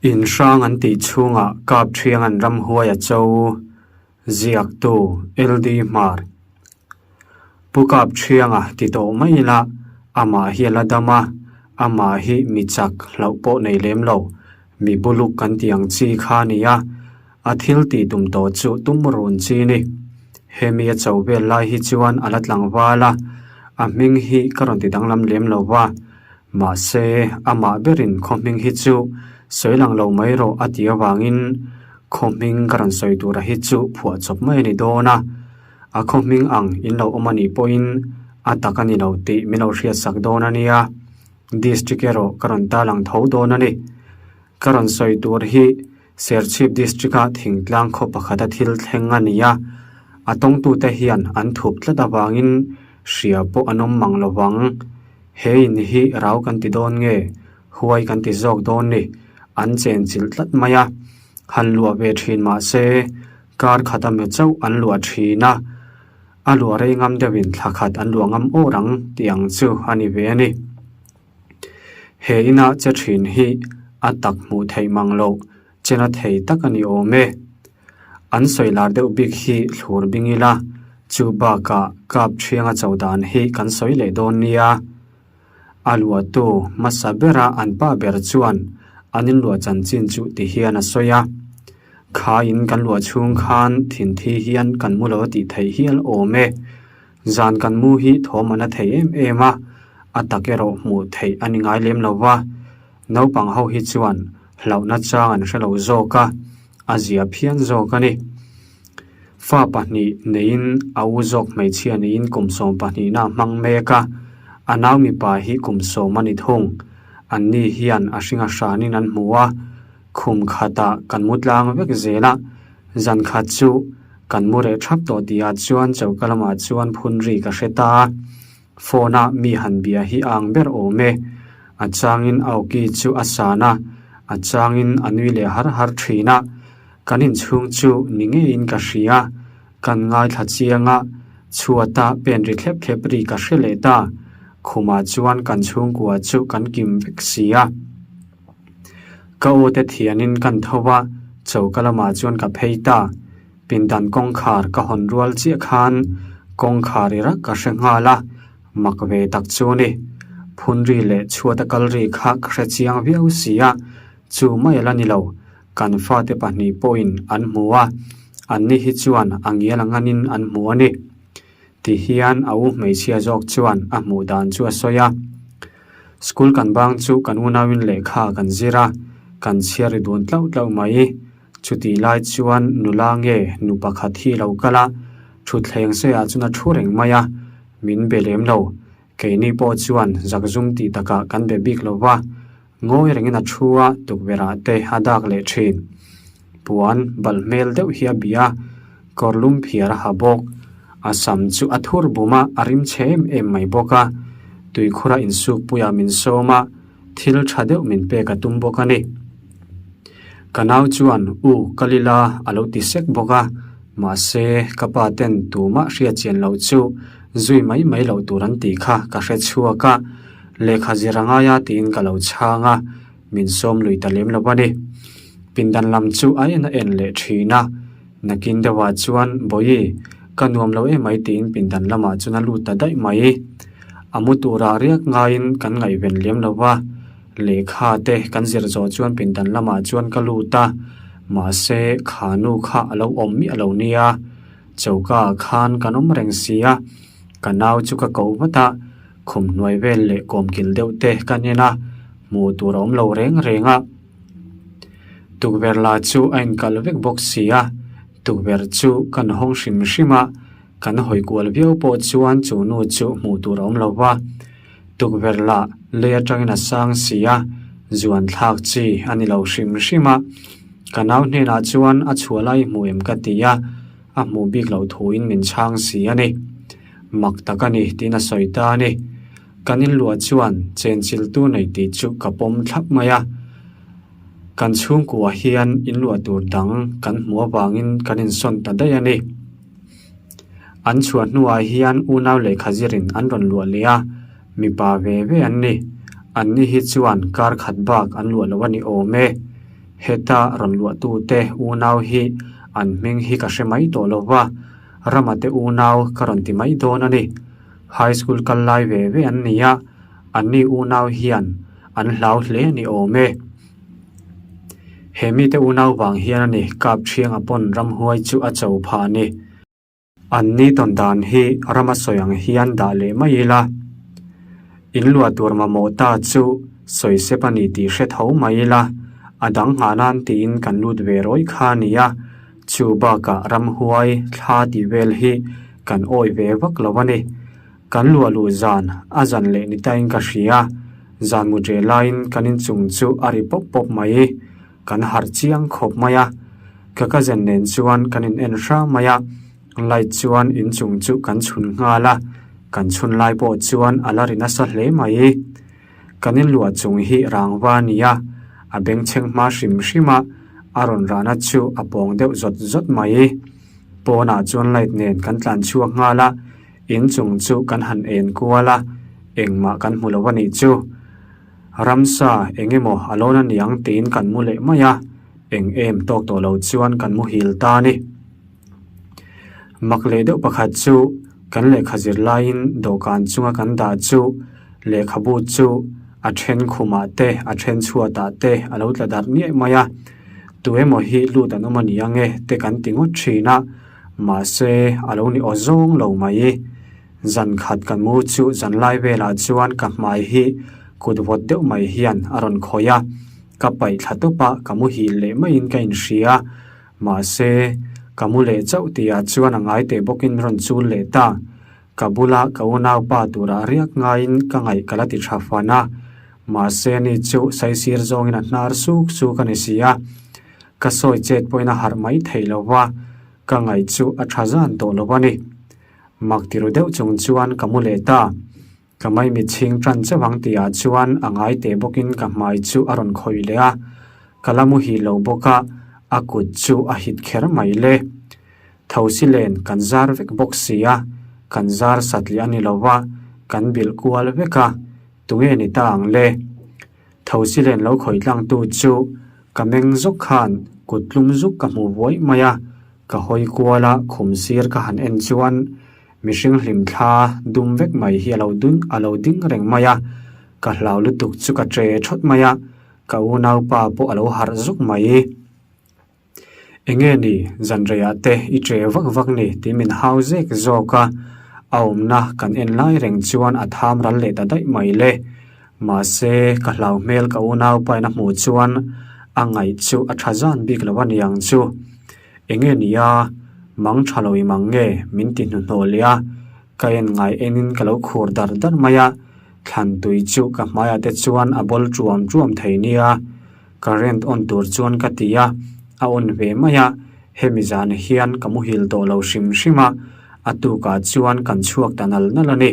In hrang an tih chhungah kap thiang an ramhuai a cho, ziaktu LD Hmar. Pu kap thianga ti tawh mai ila amah hi a la dam a, amah hi mi chak hlauh pawh nei lem lo, mi buluk kan tih ang chi kha a ni a, a thil tih tum tawh chu tum run chi ni. Hemi a cho vel lai hi chuan a la tlangval a, a hming hi ka rawn ti danglam lem lo va. Mahse, amah berin khaw hming hi chu sawi lang lo mai rawh a ti avangin khaw hming ka rawn sawi tura hi chu phuah chawp mai a ni dawn a. A khaw hming ang in lo awm a nih pawhin a tak a ni lo tih min lo hriatsak dawn a nia. District erawh ka rawn tarlang tho dawn a ni. Ka rawn sawi tur hi Serchhip District-a thingtlang khaw pakhata thil thleng a ni a, a tawngtute hian an thup tlat avangin hria pawh an awm mang lo vang. He in hi rau kan ti dawn nge, huai kan ti zawk dawn ni, an chen chilh tlat mai a. Han luah ve thin mah se, kar khat a me chauh an luah thin a, a luah rei ngam deuhin thla khat an luah ngam awr ang tih ang chu a ni ve a ni. He inah che thin hi a tak hmuh theih mang loh chena thei tak a ni awm e. An sawi lar deuh bik hi thlur bing ila, chu bakah kap thianga cho dan hi kan sawi leh dawn nia. A luahtu hmasa bera an pa ber chuan an inluah chanchin chu ti hian a sawi a, Kha in kan luah chhung khan thinthi hian kan mu lo a tih theih hial awm e. Zan kan mu hi thawm a na thei em em a, a tak erawh hmuh theih a ni ngai lem lo va. Naupang ho hi chuan hlauhna chang an hre lo zawk a, a zia phian zawk a ni. Fa pahnih neiin a u zawk hmeichhia niin kum 12 a hmang mek a, a nau mipa hi kum 10 a ni thung. Anni hian a hringa hranin an hmu a, khum khatah kan mu tlang vek zel a, zan khat chu kan mu reh thap tawh tihah chuan choka lamah chuan phun ri ka hre ta a, phone a mi han bia hi a ang ber awm e. A changin a awki chu a san a, a changin a nui leh har har thin a, kan inchhung chu ni ngeiin ka hria, kan ngaithla chiang a, chhuata pen ri thlep thlep ri ka hre leh ta, khumah chuan kan chhungkua chu kan kim vek si a. Ka u te thianin kan tho a, choka lamah chuan ka phei ta. Pindan kawngkhar ka hawn rual chiah khan kawngkhar i rak ka hre nghal a, mak ve tak chu ni. Phunri leh chhuata kal ri kha ka hre chiang viau si a, chu mai a la ni lo. Kan fate pahnih pawhin an hmu a, anni hi chuan a ngial a nganin an hmu a ni. Ti hian a u hmeichhia zawk chuan a hmuh dan chu a sawi a. School kan bang chu kan unauin lehkha kan zir a, kan chhiar ri dun tlauh tlauh mai. Chutih lai chuan nula nge nu pakhat hi lo kal a, thutthleng seiah chuan a thu reng mai a, min be lem lo. Keini pawh chuan zakzum tih takah kan be bik lo va, ngawi rengin a thu a, tukverhah te a dak leh thin. Puan balh hmel deuh hi a bih a, kawr lum phiar a ha bawk. A sam chu a thur bum a, a rim chhe em em mai bawk a. Tuikhura insukpuiah min sawm a, thil tha deuh min pek a tum bawk a ni. Ka nau chuan U ka lila a lo ti sek bawk a, mahse ka pa ten tumah hriat chian loh chu zui mai mai loh tur an tih kha ka hre chhuak a, lehkha zir a ngai a tiin ka lo chhang a, min sawm lui ta lem lo a ni. Pindan lam chu a en a en leh thin a, nakin deuhah chuan Bawihi ka nuam lo emai tiin pindan lamah chuan a lut ta daih mai. A mu turah riak ngaiin kan ngaihven lem lo va. Lehkha te kan zir zawh chuan pindan lamah chuan ka lut a, mahse kha nu kha a lo awm miah lo nia. Choka ah khan kan awm reng si a, ka nau chu ka koh vat a, khum hnuai vel leh kawmkil deuh te ka en a, hmuh tur a awm lo reng reng a. Tukverh lah chu a inkalh vek bawk si a, tukverh chu kan hawng hrim hrim a, kan hawi kual viau pawh chuan chu nu chu hmuh tur a awm lo va. Tukverh lah lei atangin a sang si a, zuan thlak chi a ni lo hrim hrim a. Ka nau hnenah chuan a chhuah lai hmu em ka ti a, a hmuh bik loh thuin min chhang si a ni. Mak tak a ni tiin a sawi ta a ni. Kan inluah chuan chenchiltu nei tih chu ka pawm thlap mai a. Kan chhungkuah hian inluah tur dang kan hmuh avangin kan insawn ta daih a ni. An chhuah hnuah hian unau lehkha zirin an rawn luah leh a, mipa ve ve an ni. Anni hi chuan kar khat bak an luah lo a ni awm e. Heta rawn luahtute unau hi an hming hi ka hre mai tawh lo va, Rama te unau ka rawn ti mai dawn a ni. High school kal lai ve ve an ni a, anni unau hian an hlau hle a ni awm e. He mite unau vang hian a ni Kap Thianga pawn ramhuai chu a cho phah a ni. An ni tawn dan hi rama sawi ang hian dah leh mai ila, in luah tur mamawh ta chu sawi sep a ni tih hre tho mai ila, a dang nghah nan tiin kan lut ve rawih kha a ni a, chu bakah ramhuai thla tih vel hi kan awi ve vak lo a ni. Kan luah luh zan a zan leh ni tain ka hria, zan mu ṭeh laiin kan inchung chu a ri pawp pawp mai. Kan harh chiang khawp mai a, ka cousin nen chuan kan in en hrang mai a, light chuan inchung chu kan chhun nghal a, kan chhun lai pawh chuan a la ri nasa hle mai. Kan inluah chung hi rangva a ni a, a bengchheng hma hrim hrim a, a rawn rahna chu a pawng deuh zawt zawt mai. Pawnah chuan light nen kan tlan chhuak nghal a, inchung chu kan han en kual a, engmah kan hmu lo a nih chu. Ramsa eng emaw a lawn a niang tiin kan mu leh mai a, eng em tawk tawh lo chuan kan muhil ta a ni. Mak leh deuh pakhat chu kan lehkha zir laiin dawhkan chunga kan dah chu lehkhabu chu a then khumah te a then chhuatah te a lo tla darh niaih mai a, tu emaw hi lut an awm a ni ang e te kan ti ngawt thin a, mahse a lo ni aw zawng lo mai. Zan khat ka mu chu zan lai velah chuan ka hmai hi kut vawt deuh mai hian a rawn khawih a, ka paih thla tawp a, ka muhil leh maiin ka inhria. Mahse, ka mu leh chauh tihah chuan a ngai teh bawkin rawn chul leh ta. Ka bula ka unaupa turah riak ngaiin ka ngaih ka la ti tha fan a, mahse ni chu saisir zawngin a hnar suk suk a ni si a. Ka sawi chet pawhin a harh mai thei lo va, ka ngaih chu a tha zan tawh lo a ni. Mak ti ru deuh chung chuan ka mu leh ta. Ka maimit chhing tan chauh ang tihah chuan a ngai teh bawkin ka hmai chu a rawn khawih leh a. Ka la muhil lo bawk a, a kut chu a hit kher mai le. Thosi len kan zar vek bawk si a, kan zar satliah a ni lo va, kan bilh kual vek a, tunge ni ta ang le? Thosi len lo khawih tlangtu chu ka meng zawk khan kut tlum zuk ka hmu vuai mai a, Ka hawi kual a, khum sir ka han en chuan mihring hlim thla dum vek mai hi a lo ding a lo ding reng mai a, ka hlau lutuk chu ka che thawt mai a, ka unaupa pawh a lo harh zuk mai. Enge ni zanreiah te i che vak vak ni tih min hau zek zawk a, a awmna kan en lai reng chuan a tham ral leh ta daih mai le. Mahse ka hlau hmel ka unaupa in a hmuh chuan a ngaih chu a tha zan bik lo a niang chu. Enge nia, mang tha lo i mang nge min ti hnuhnawh leh a, ka en ngai enin ka lo khur dar dar mai a, thlan tui chu ka hmaiah te chuan a bawl tuam tuam thei nia, current on tur chuan ka ti a, a on ve mai a, hemi zan hian ka muhil tawh lo hrim hrim a, a tukah chuan kan chhuak ta nal nal a ni.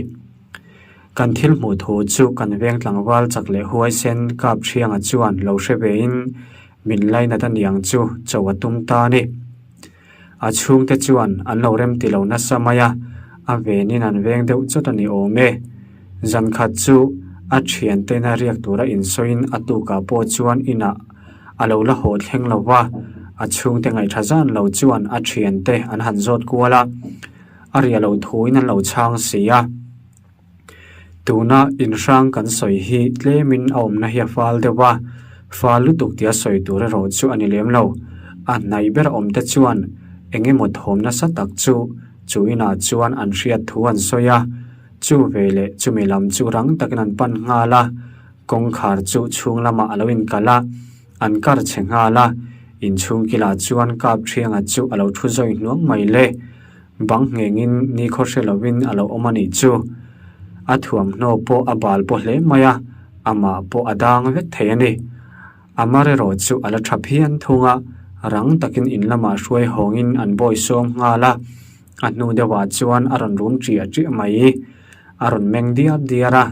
Kan thil hmuh thu chu kan veng tlangval chak leh huaisen Kap Thianga chuan lo hre vein min lainat a niang chu cho a tum ta a ni. A chhungte chuan an lo rem ti lo nasa mai a, a venin an veng deuh chawt a ni awm e. Zan khat chu a thiantena riak tura insawiin a tukah pawh chuan inah a lo la haw thleng lo va, a chhungte ngaihṭha zan lo chuan a thiante an han zawt kual a, a riah loh thuin an lo chhang si a. Tuna inhrang kan sawi hi tlemin a awmna hi a fal deuh a, fal lutuk tia sawi tur erawh chu a ni lem lo. A hnaih ber awmte chuan eng emaw thawm nasa tak chu chu inah chuan an hriat thu an sawi a, chu veleh chumi lam chu rang takin an pan nghal a, kawngkhar chu chhung lamah a lo inkalh a, an kar chhe nghal a, inchhung kilah chuan kap thianga chu a lo thu zawi hnuang mai le. Bang nghengin nikhaw hre lovin a lo awm a nih chu. A thuamhnaw pawh a bal paw hle mai a, amah pawh a dang vek thei a ni. A mar erawh chu a la tha phian thung a, rang takin in lamah hruai hawngin an bawi sawm nghal a. A hnu deuhah chuan a rawn rum ṭiah ṭiah mai. A rawn meng diar diar a,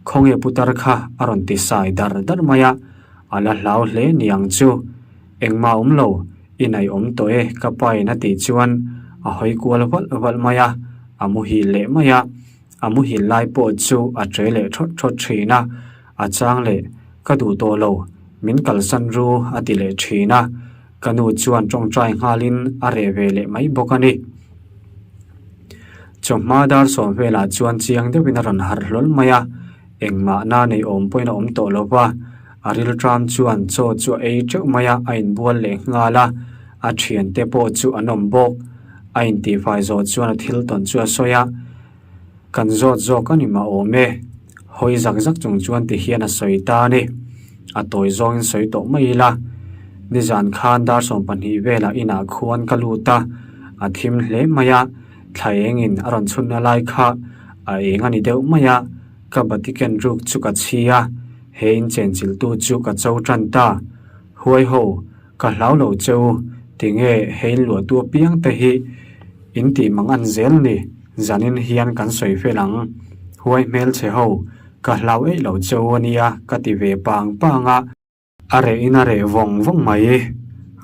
Khawnge putar kha a rawn ti sai dar dar mai a, a la hlau hle niang chu. Engmah awm lo, i naih awm tawh e ka pa in a tih chuan a hawi kual valh valh mai a, a muhil leh mai a. A muhil lai pawh chu a che leh thawt thawt thin a, a chang leh ka duh tawh lo, Min kalsan ru a ti leh thin a, ka nu chuan tawngtai nghalin a reh ve leh mai bawk a ni. Chawhma dar sawm velah chuan chiang deuhin a rawn harh hlawl mai a, engmah na nei awm pawhin a awm tawh lo va, a rilṭam chuan chaw chu a ei teuh mai a, a inbual leh nghal a, a thiante pawh chu an awm bawk. A intihfai zawh chuan a thil tawn chu a sawi a. Kan zawt zawk a ni mah awm e. Hawi zak zak chung chuan ti hian a sawi ta a ni. A tawi zawngin sawi tawh mai ila. Nizan khan dar 12 velah inah khuan ka lut a, a thim hle mai a, thla engin a rawn chhunna lai kha a eng a ni deuh mai a, ka bati ken ruk chu ka chhi a, he inchenchilhtu chu ka cho tan ta. Huai ho, Ka hlau lo che u, tinge he in luahtu apiang te hi in tih mang an zel ni, zanin hian kan sawi fel ang. Huai hmel che ho, ka hlau eih lo che u ania ka ti ve pang pang a. A reh in a reh vawng vawng mai.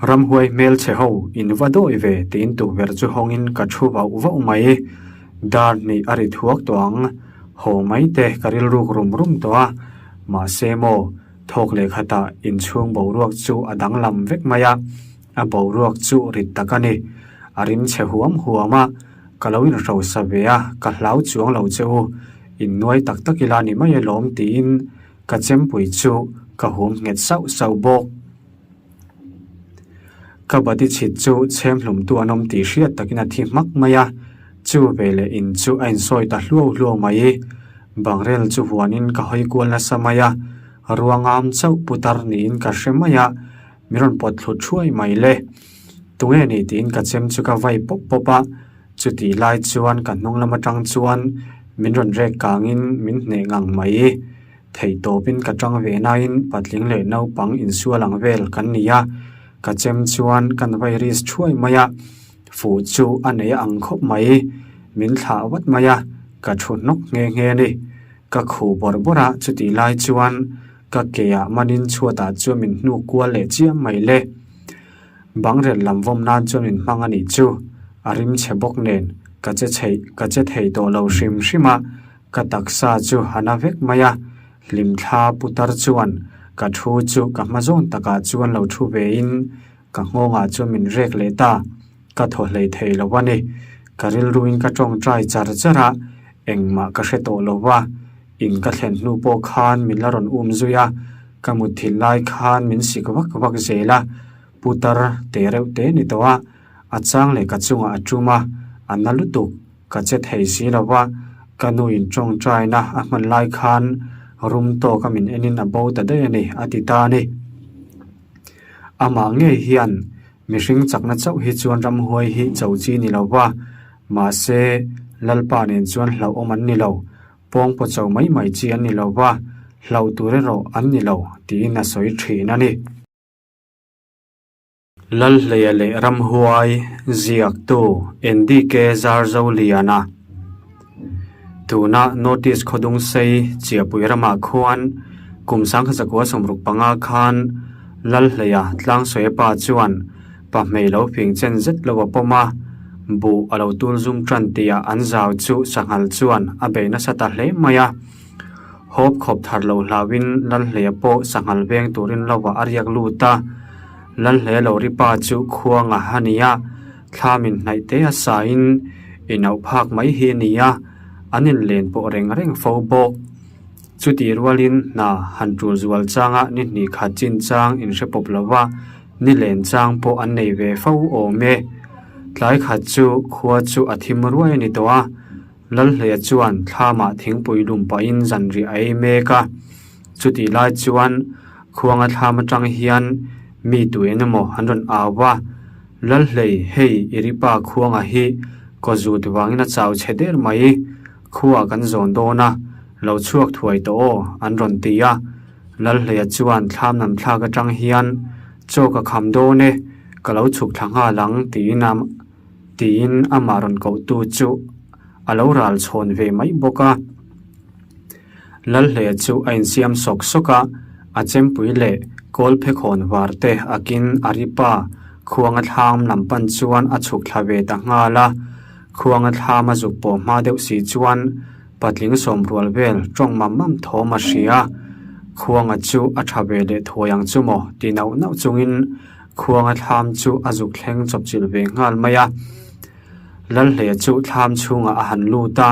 Ramhuai hmel che ho in va dawi ve tiin tukverh chu hawng in ka thu vauh vauh mai. Dar hnih a ri thuak tawh ang, haw mai te ka rilruk rum rum tawh a, mahse maw, Thawk leh khatah inchhung boruak chu a danglam vek mai a, a boruak chu rit tak a ni. A rim chhe huam huam a, ka lo inhrosa ve a, ka hlau chuang lo che u, innuai tak tak ila ni mai alawm tiin ka chempui chu ka hum nghet sauh sauh bawk. Ka bati chhit chu chhem hlumtu an awm tih hriat takin a thi hmak mai a, chu veleh in chu a insawi ta hluau hluau mai. Bangrel chu huanin ka hawi kual nasa mai a, ruangam chauh putar niin ka hre mai a, min rawn pawt thlu thuai mai le. Tunge ni tiin ka chem chu ka vai pawp pawp a, chutih lai chuan ka hnung lam atang chuan min rawn rek kangin min hneh ngang mai. Theih tawpin ka tang ve nain patling leh naupang insual ang vel kan ni a, ka chem chuan kan vai ris thuai mai a. Fuh chu a nei ang khawp mai, min thlah vat mai a, ka thu hnawk nghe nghe a ni. Ka khuh bawrh bawrh a, chutih lai chuan ka ke ah manin chhuatah chuan min hnuk kual leh chiam mai le. Bangrel lam vawm nan chuan min hmang a nih chu, a rim chhe bawk nen ka che chheih ka che thei tawh lo hrim hrim a, ka taksa chu a na vek mai a, hlimthla putar chuan ka thu chu ka hma zawn takah chuan lo thu ve in Ka nghawngah chuan min rek leh ta, ka thaw hlei thei lo a ni. Ka rilruin ka tawngtai char char a, engmah ka hre tawh lo va. In ka thlen hnu pawh khan min la rawn um zui a, ka mutthilh lai khan min sik vak vak zel a, putar te reuh te ni tawh a, a chang leh ka chungah a tum a, a na lutuk, ka che thei si lo va, ka nuin tawngtaina a hman lai khan rum tawka min enin a bo ta daih a ni, a ti ta a ni. Amah ngei hian mihring chakna chauh hi chuan ramhuai hi cho chi ni lo va, mahse Lalpa nen chuan hlauhawm an ni lo, pawngpaw cho mai mai chi an ni lo va, hlauh tur erawh an ni lo tiin a sawi thin a ni. Lalhleia leh Ramhuai ziaktu NDK Zarzoliana. Tuna Notice khawdung sei Chiapui ramah khuan kum 1965 khan Lalhleia Tlangsawi pa chuan pahmei lo fing chen zet lo a pawm a, buh a lo tul zum tan tihah an zau chu sanghal chuan a bei nasa ta hle mai a. Hawp khawp thar lo hlauhin Lalhleia pawh sanghal veng turin lovah a riak lut a, Lalhleia lo ri pa chu khuanga a ni a. Thla min hnaih te a sain inauh phak mai hi a ni a, an inlen pawh reng reng fo bawk. Chutih rualin hna han tul zual changa ni hnih khat chin chang inhre pawp lo va, ni len chang pawh an nei ve fo awm e. Tlai khat chu khua chu a thim ruai a ni tawh a, Lalhleia chuan thlamah thingpui lum pahin zanriah a ei mek a. Chutih lai chuan khuanga thlam atang hian mi tu eng emaw an rawn au va, Lalhlei, hei i ri pa khuanga hi kaw zut vangin a chau chhe der mai, khua kan zawn dawn a, lo chhuak thuai tawh aw, an rawn ti a. Lalhleia chuan thlam nam thlak atang hian chaw ka kham dawn e, ka lo chhuk thla nghal ang tiin a tiin amah rawn kohtu chu a lo ral chhawn ve mai bawk a. Lalhleia chu a insiam sawk sawk a, a chempui leh kawl phekhawn var te akin a ri pa khuanga thlam lam pan chuan a chhuk thla ve ta nghal a. Khuanga thlam a zuk pawh hma deuh si chuan patling sawm rual vel tawng mam mam thawm a hria. Khuanga chu a tha ve leh thuai ang chu maw ti nauh nauh chungin Khuanga thlam chu a zuk thleng chawpchilh ve nghal mai a. Lalhleia chu thlam chhungah a han lut a,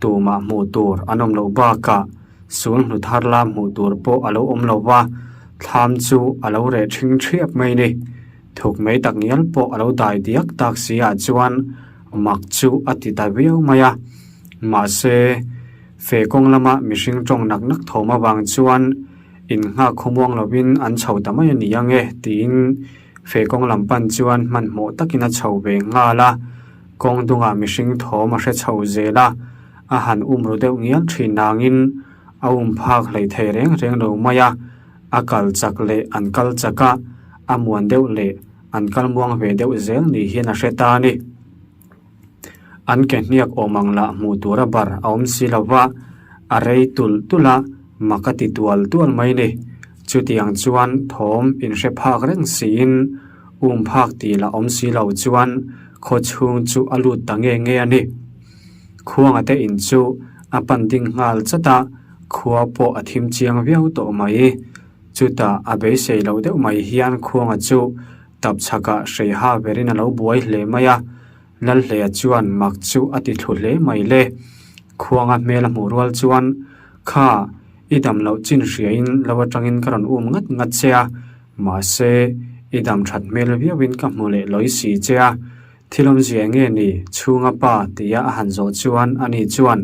tumah hmuh tur an awm loh bakah sul hnu thar la hmuh tur pawh a lo awm lo va, thlam chu a lo reh ṭhing ṭhiap mai ni. Thuk mai tak ngial pawh a lo dai diak tak si ah chuan mak chu a ti ta viau mai a. Mahse, fe kawng lama mihring tawng nak nak thawm avang chuan innghak khawmuang lovin an chho ta mai a ni ang e tiin fe kawng lam pan chuan hmanhmawh takin a chho ve nghal a. Kawng dungah mihring thawm a hre chho zel a, a han um ru deuh ngial thin nangin a um phak hlei thei reng reng lo mai a. A kal chak leh an kal chak a, a muan deuh leh an kal muang ve deuh zel ni hian a hre ta a ni. An ke hniak awm ang lah hmuh tura bar a awm si lo va, a rei tulh tulh a, mak a ti tual tual mai ni. Chutiang chuan thawm inhre phak reng siin um phak tih lah awm si lo chuan khaw chhung chu a lut ta nge nge a ni. Khuanga te in chu a pan ding nghal chat a, khua pawh a thim chiang viau tawh mai. Chutah a beisei loh deuh mai hian Khuanga chu tap chhakah hreiha berin a lo buai hle mai a, Lalhleia chuan mak chu a ti thlu hle mai le. Khuanga hmel a hmuh rual chuan, Kha, i dam loh chin hriain lo atangin ka rawn um ngat ngat che a, mahse, i dam that hmel viauin ka hmu leh lawi si che a, Thil awmzia nge ni chhunga pa tia a han zawh chuan ani chuan,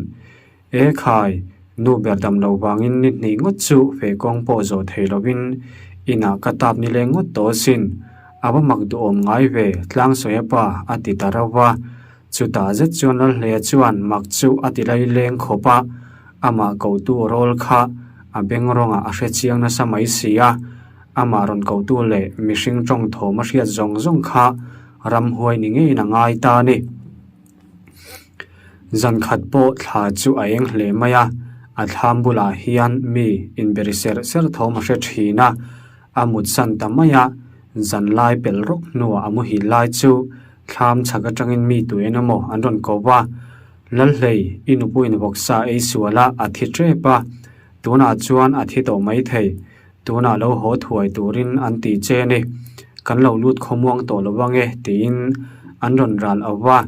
E khai, nu ber dam lo vangin ni hnih ngawt chu fe kawng pawh zawh thei lovin inah ka tap ni leng ngawt tawh asin. A va mak duhawm ngai ve, Tlangsawia pa a ti ta rauh va. Chutah zet chuan Lalhleia chuan mak chu a ti lai leng khawp a, amah kotu rawl kha a beng rawngah a hre chiang nasa mai si a. Amah rawn kotu leh mihring tawng thawm a hriat zawng zawng kha ramhuai ni ngeiin a ngai ta a ni. Zan khat pawh thla chu a eng hle mai a, a thlam bulah hian mi inberi serh serh thawm a hre thin a, a mutsan ta mai a, zan lai pelh rawk hnuah a muhil lai chu thlam chhak atangin mi tu en emaw an rawn ko va, Lalhlei, i nupuiin vawksa ei sual a, a thi tep a, tunah chuan a thi tawh maithei. Tunah lo haw thuai turin an ti che a ni. Kan lo lut khawmuang tawh lo ange tiin an rawn ral au va.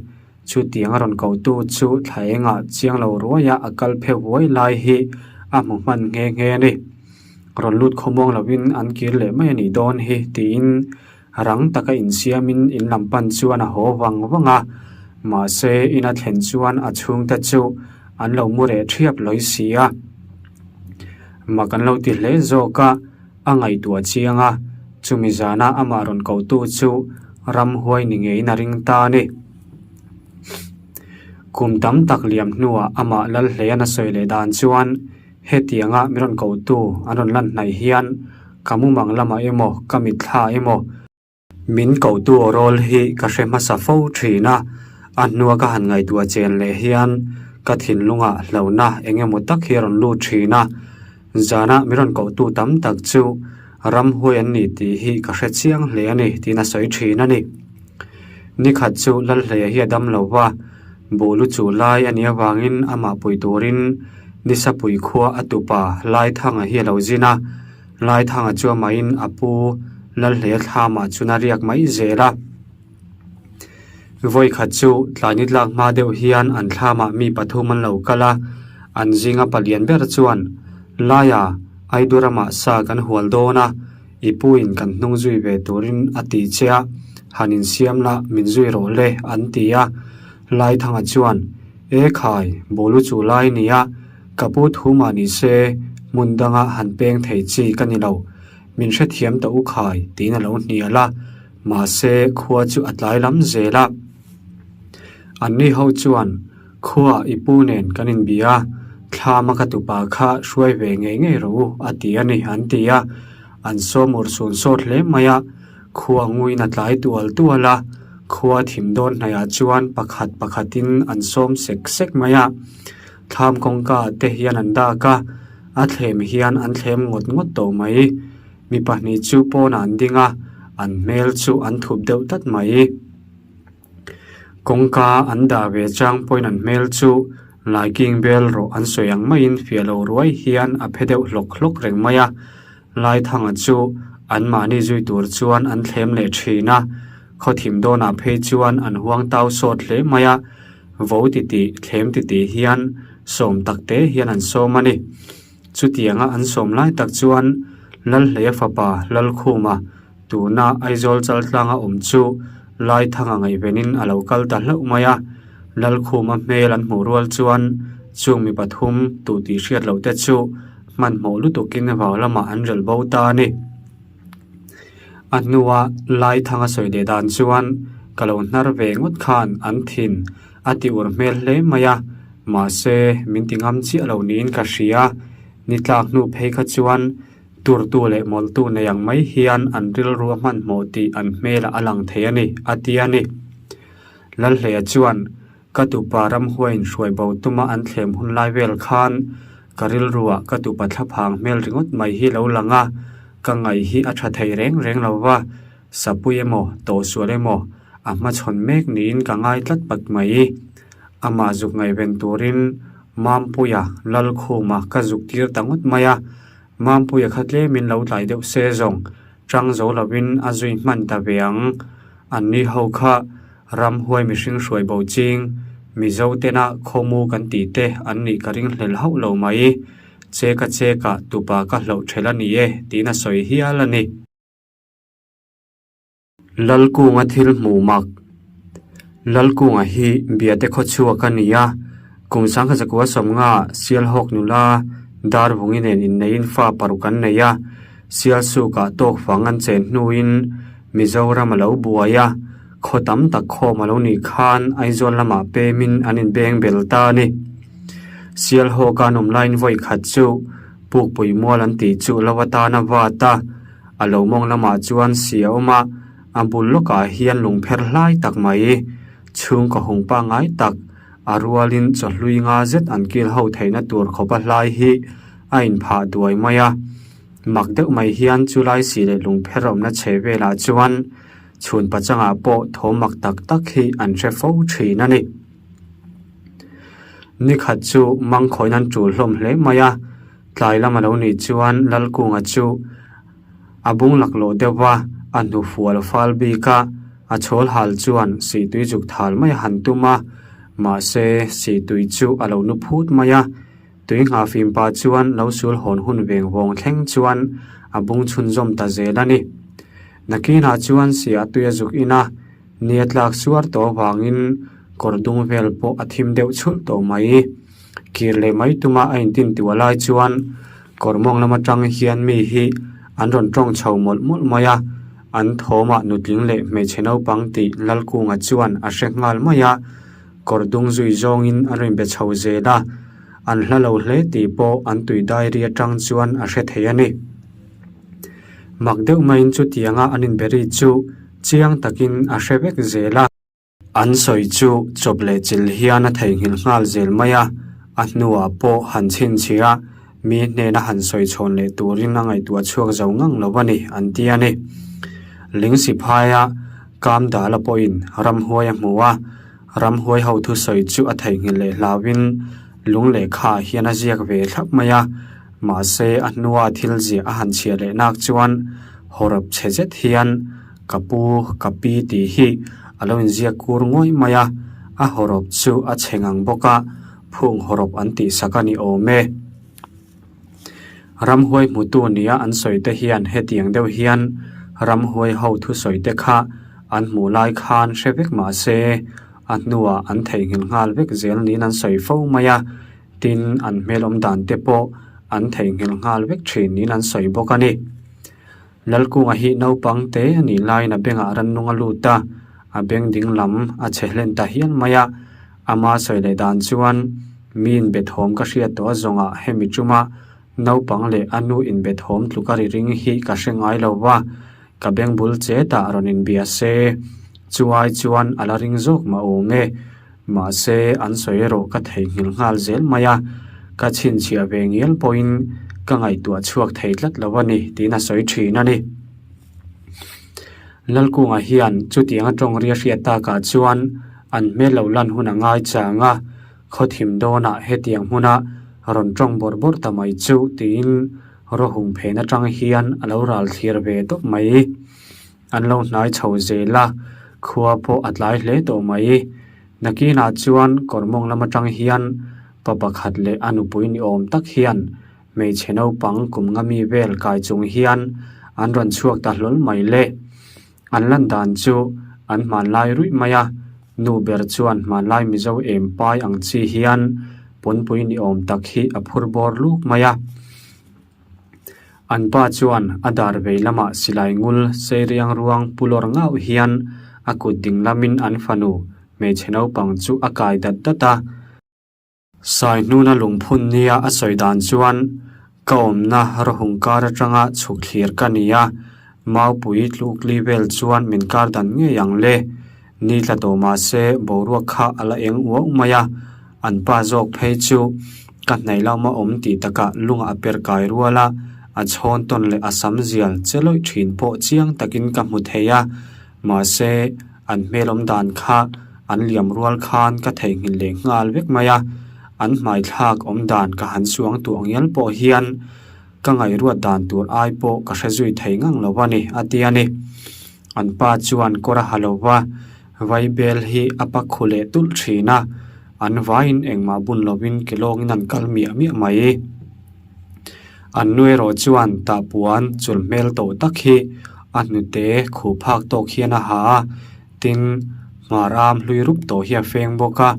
Chutiang a rawn kotu chu thla engah chiang lo ruaia a kal phe huai lai hi a hmu hman nghe nghe a ni. Rawn lut khawmuang lovin an kir leh mai a nih dawn hi tiin rang taka insiamin in lam pan chuan a haw vang vang a. Mahse ina thlen chuan a chhungte chu an lo mu reh thiap lawi si a. Mak an lo ti hle zawk a, a ngaihtuah chiang a, chumi zana amah rawn kotu chu ramhuai ni ngeiin a ring ta a ni. Kum tam tak liam hnuah amah Lalhleian a sawi leh dan chuan hetianga min rawn kotu an rawn lan hnaih hian ka mumang lamah emaw ka mitthla emaw, Min kotu aw rawl hi ka hre hmasa fo thin a, a hnua ka han ngaihtuah chen leh hian ka thinlungah hlauhna eng emaw tak hi a rawn lut thin a, zana min rawn kohtu tam tak chu ramhuai an ni tih hi ka hre chiang hle a ni tiin a sawi thin a ni. Nikhat chu Lalhleia hi a dam lo va, buh lu chuh lai a nih avangin amah pui turin Nisapui khua a tupa Laithanga hi a lo zin a, Laithanga chu amahin a pu Lalhleia thlamah chuan a riak mai zel a. Vawi khat chu tlaini tlak hma deuh hian an thlamah mi pathum an lo kal a, an zinga palian ber chuan, Laia, Aidu ramah sa kan hual dawn a, i puin kan hnung zui ve turin a ti che a, han insiam la min zui rawh le, an ti a. Laithanga chuan, E khai, bawlu chu lai nia, Ka pu thu mah ni se, hmun danga han peng thei chi ka ni lo. Min hrethiam ta u khai tiin a lo hnial a, mahse khua chu a tlai lam zel a. Anni ho chuan khua i pu nen kan inbia a, thlama ka tupa kha hruai ve ngei ngei rawh u a ti a ni an ti a. An sawm ur sun sawt hle mai a, khua nguiin a tlai tual tual a, khua thim dawn hnaihah chuan pakhat pakhatin an sawm sek sek mai a. Thlam kawngka te hian an dak a, a thlem hian an thlem ngawt ngawt tawh mai. Mi pahnih chu pawnah an ding a, an hmel chu an thup deuh tlat mai. Kawngka an dah ve chang pawhin an hmel chu. Laiking bel rawh an sawi ang maiin fiah lo ruai hian a phe deuh hlawk hlawk reng mai a. Laithanga chu anmahni zui tur chuan an thlem leh thin a, khawthim dawnah phei chuan an huang tau sawt hle mai a, vo titih thlem titih hian sawm tak te hian an sawm a ni. Chutianga an sawm lai tak chuan Lalhleia fapa Lalkhuma tuna Aizawl chaltlanga awm chu Laithanga ngaihvenin a lo kal ta hlauh mai a, Lalkhuma hmel an hmuh rual chuan chung mi pathum tuh tih hriat loh te chu hmanhmawh lutukin vau lamah an relh bo ta a ni. A hnua Laithanga sawi leh dan chuan ka lo hnar ve ngawt khan an thin a ti ur hmel hle mai a, mahse min ti ngam chiah lo niin ka hria. Ni tlak hnu phei kha chuan turtu leh mawlhtu nei ang mai hian an rilru a hmanhmawh tih an hmelah a lang thei a ni, a ti a ni. Lalhleia chuan Ka tupa ramhuaiin hruai bo tuma an thlem hun lai vel khan ka rilruah ka tupa thlaphang hmel ringawt mai hi lo lang a, ka ngaih hi a tha thei reng reng lo va, sapui emaw, tawhsual emaw a hmachhawn mek niin ka ngai tlat pat mai. Amah zuk ngaihven turin Mampuia Lalkhuma ka zuk tir ta ngawt mai a, Mampuia kha tlemin lo tlai deuh se zawng chang zo lovin a zui hman ta ve ang. Anni ho kha ramhuai mihring hruai bo ching, Mizo tena khawmu kan tih te an nih ka ring hlel hauh lo mai. Cheka cheka tupa ka hloh ṭhelh a ni e tiin a sawi hial a ni. Lalkunga thil hmuh mak. Lalkunga hi Biate khawchhuak a ni a, kum sangkha zakua sawmnga Sialhawk nula Darvungi nen inneiin fa paruk an nei a, Sialsukah tawk fang an chen hnuin Mizoram a lo buai a, khaw tam tak khawm a lo nih khan Aizawl lamah pemin an inbeng bel ta a ni. Sialhawka an awm laiin vawi khat chu Pukpui mual an tih chu lo atan a vat a, a lo mawng lamah chuan si a awm a, a bul lawkah hian lungpher hlai tak mai, chhungkaw hung pangngai tak, a rualin chawhlui nga zet an kil ho theihna tur khawpa hlai hi a inphah duai mai a. Mak deuh mai hian chulai si leh lungpher awmna chhe velah chuan chhun pachangah pawh thawm mak tak tak hi an hre fo thin a ni. Nikhat chu mangkhawiin an tul hlawm hle mai a, tlai lam a lo nih chuan Lalkunga chu a bung laklawh deuh va, a hnufual fal bik a, a chhawl hal chuan sihtui zuk thal mai a han tum a, mahse sihtui chu a lo nu phut mai a. Tui nghah fim pah chuan lo sul hawn hun veng vawng thleng chuan a bung chhunzawm ta zel a ni. Nakinah chuan siah tui a zuk in a, ni a tlak suar tawh avangin kawr dung vel pawh a thim deuh chhulh tawh mai. Kir leh mai tuma a intintuah lai chuan kawr mawng lam atang hian mi hi an rawn tawng chho mawlh mawlh mai a, an thawmah nutling leh hmeichhe naupang tih Lalkunga chuan a hre nghal mai a. Kawr dung zui zawngin a rawn be chho zel a, an hla lo hle tih pawh an tui diary atang chuan a hre thei a ni. Mak deuh maiin chutianga an inbe ri chu chiang takin a hre vek zel a. An sawi chu chawp leh chil hian a theihnghilh nghal zel mai a, a hnuah pawh han chhinchhiah a, Mi hnena han sawi chhawn leh turin a ngaihtuah chhuak zo ngang lo a ni, an ti a ni. Lingsi phaia kam dala pawhin ramhuai a hmu a, ramhuai ho thusawi chu a theihnghilh leh hlauhin lung lehkhaah hian a ziak ve thlap mai a, mahse a hnua thil ziah a han chhiah leh nak chuan hawrawp chhe zet hian ka pu, ka pi tih hi a lo inziak kur ngawih mai a, a hawrawp chu a chhe ngang bawk a. Phung hawrawp an tih sak a ni awm e. Ramhuai hmutu nia an sawi te hian hetiang deuh hian ramhuai ho thusawi te kha an hmuh lai khan hre vek mah se a hnuah an theihnghilh nghal vek zel niin an sawi fo mai a, tin an hmel awm dan te pawh an theihnghilh nghal vek thin niin an sawi bawk a ni. Lalkunga hi naupang te a nih laiin a bengah rannung a lut a, a beng ding lam a chhe hlen ta hial mai a. Ama sawi leh dan chuan, Mi inbe thawm ka hriat tawh a zawngah hemi tuma naupang leh a nu inbe thawm tluka ri ring hi ka hre ngai lo va, ka beng bul chetah rawn inbia se, chu ai chuan a la ring zawk mah awm e. Mahse, an sawi erawh ka theihnghilh nghal zel mai a, ka chhinchhiah ve ngial pawhin ka ngaihtuah chhuak thei tlat lo a ni, tiin a sawi thin a ni. Lalkunga hian chutianga tawng ria hriat takah chuan an hmel lo lan hun a ngai chang a. Khawthim dawnah hetiang hmuna rawn tawng bawrh bawrh ta mai chu tiin rawhung phen atang hian a lo ral thlir ve tawp mai. An lo hnai chho zel a, khua pawh a tlai hle tawh mai. Nakinah chuan kawr mawng lam atang hian pa pakhat leh a nupui ni awm tak hian hmeichhe naupang kum nga mi vel kai chung hian an rawn chhuak ta hlawl mai le. An lan dan chu an hmanlai ruih mai a, nu ber chuan hmanlai Mizo em pai ang chi hian pawnpui ni awm tak hi a phur bawr luk mai a. An pa chuan a dar vei lamah silai ngul sei riang ruang pu lawr ngauh hian a kut ding lamin an fanu hmeichhe naupang chu a kai dat dat a. Saihnuna lungphun nia a sawi dan chuan ka awmna rawhung kar atanga chhuk thlir ka ni a, maupui tlukli vel chuan min kar dan ngei ang le. Ni tla tawh mah se boruak kha a la eng uauh mai a, an pa zawk phei chu ka hnaih lama awm tih takah lungah a per kai rual a, a chhawn tawn leh a sam zial che lawih thin pawh chiang takin ka hmu thei a, mahse an hmel awm dan kha an liam rual khan ka theihnghilh leh nghal vek mai a, an hmaithlak awm dan ka han suang tuah ngial pawh hian ka ngaihruat dan tur ai pawh ka hre zui thei ngang lo a ni a ti a ni. An pa chuan kawr a ha lo va, vaibel hi a pak khu leh tulh thin a, an vaiin engmah bun lovin ke lawngin an kal miah miah mai. An nu erawh chuan tahpuan chul hmel tawh tak hi a hnute khuh phak tawk hian a ha a, tin hmar am hlui rup tawh hi a feng bawk a,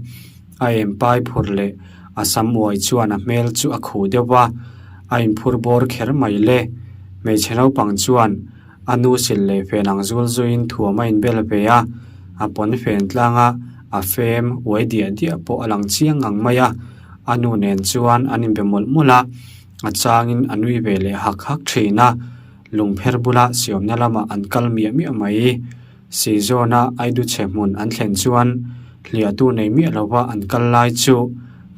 a empai phur leh a sam uai chuan a hmel chu a khuh deuh va, a inphur bawr kher mai le. Hmeichhe naupang chuan A nu sil leh fen ang zul zuiin thuam a inbel ve a, a pawn fen tlanga a fem uai diah diah pawh a lang chiang ngang mai a. A nu nen chuan an inbe mawlh mawlh a, a changin a nui ve leh hak hak thin a. Lungpher bula siamna lamah an kal miah miah mai. Sizawna Aiduchhe hmun an thlen chuan hliahtu nei miah lova an kal lai chu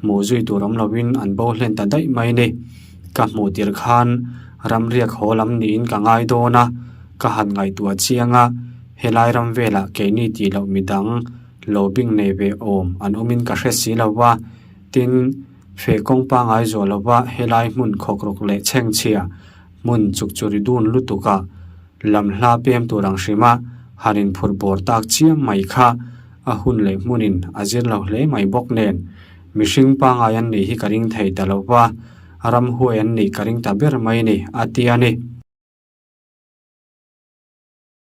hmuh zui tur awm lovin an bo hlen ta daih mai ni. Ka hmuh tir khan ramriak haw lam niin ka ngai dawn a, ka han ngaihtuah chiang a, helai ram velah keini tih loh midang lo bing nei ve awm an awmin ka hre si lo va, tin, feh kawng pangai zawh lova helai hmun khawkrawk leh chhengchhia hmun chukchuri dun lutuka lam hla pem tur ang hrima han inphur bawr tak chiam mai kha a hun leh hmunin a zir lo hle mai bawk nen mihring pangai an nih hi ka ring thei ta lo va, ramhuai an nih ka ring ta ber mai ni, a ti a ni.